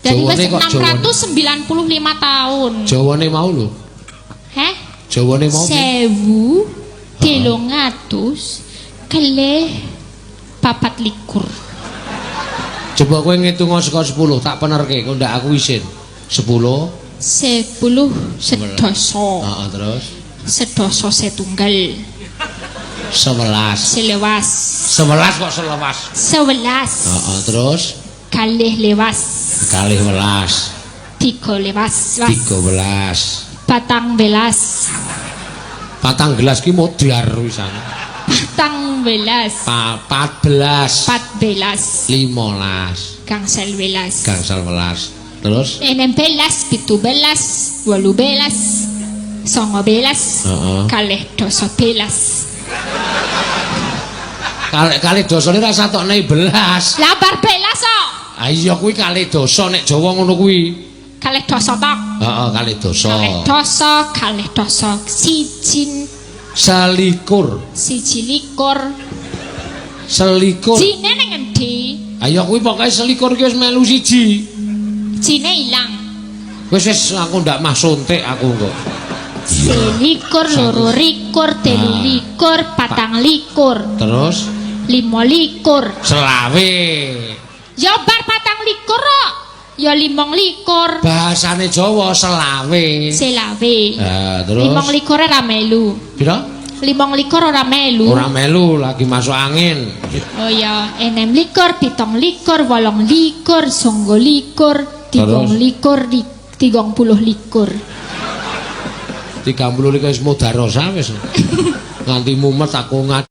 Jadi wis Jawane kok Jawane? 695 tahun. Jawane mau lho. Heh? Jawane mau piye? 1324. Coba kowe ngitung saka 10, tak penerke, kok ndak aku isin. 10. 10 sedasa. Heeh, terus Sedasa setunggal. 11. Selewas. 11 kok selewas. 11. Heeh, terus Kalih lewas. kalih welas. Tiga lewas. Was. 13. 14. Patang gelas ki modar wisan. 14. 14. 14. 15. Gangsal welas. Gangsal welas. Terus 16, 17, 18, 19, Heeh. kalih dasa belas. Kalih kalih dasane ra satokne belas. Lah bar belas kok. Ah iya kuwi kalih dasa nek Jawa ngono kuwi. Kalih dasa tok. Heeh, kalih dasa. Kalih dasa, kalih dasa siji. Selikur. Siji likur. Selikur. Jine ning endi? Ayo kuwi pokoke selikur ki wis melu siji. Jine ilang. Wis wis aku ndak mah suntik aku kok. Selikur, loro likur, telu Ah. likur, patang likur, Terus lima likur. Selawe. Ya bar patang likur kok. Ya limong likur. Bahasane Jawa selawe. Selawe. Ah, terus Limong likur ora melu. Pira? Limong likur ora melu. Ora melu, lagi masuk angin. Oh ya, enem likur, pitung likur, wolong likur, songgo likur, tigang Terus? likur, 30 likur. 30 wis mudarosa wis. Nganti mumet aku.